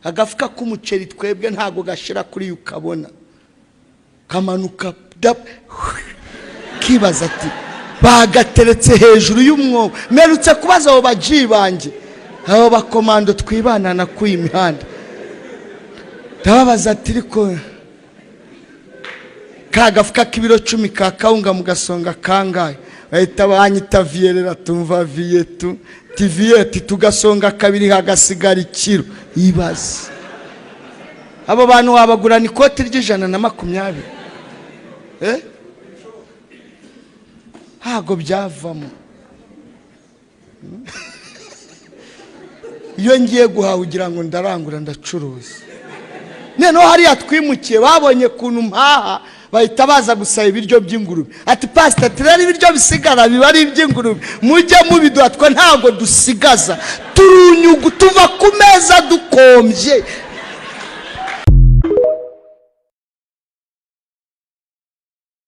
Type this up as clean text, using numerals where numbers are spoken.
Agafuka k'umuceri twebwe ntabwo gashira kuri ukabona kamanuka, kibaza ati bagateretse hejuru y'umwobo. Mperutse kubaza abo baji banjye, abo bakomando twibanana ku iyi mihanda, ndababaza ati: "Ariko ka gafuka k'ibiro 10 ka kawunga mugasonga kangahe?" Bahita banyita viyerera, tumva viyetu tiviyeti, tugasonga kabiri hagasigara ikiro. Ibaze, abo bantu wabagurana ikoti ry'120? Eh? Ntabwo byavamo. Iyo ngiye guhaha ugira ngo ndarangura, ndacuruza. Noneho hariya twimukiye babonye ukuntu mpaha, bahita baza gusaba ibiryo by'ingurube, ati: "Pasita, rero ibiryo bisigara biba ari iby'ingurube, mujye mubiduha, twe ntabwo dusigaza, turunyugu tuva ku meza dukombye."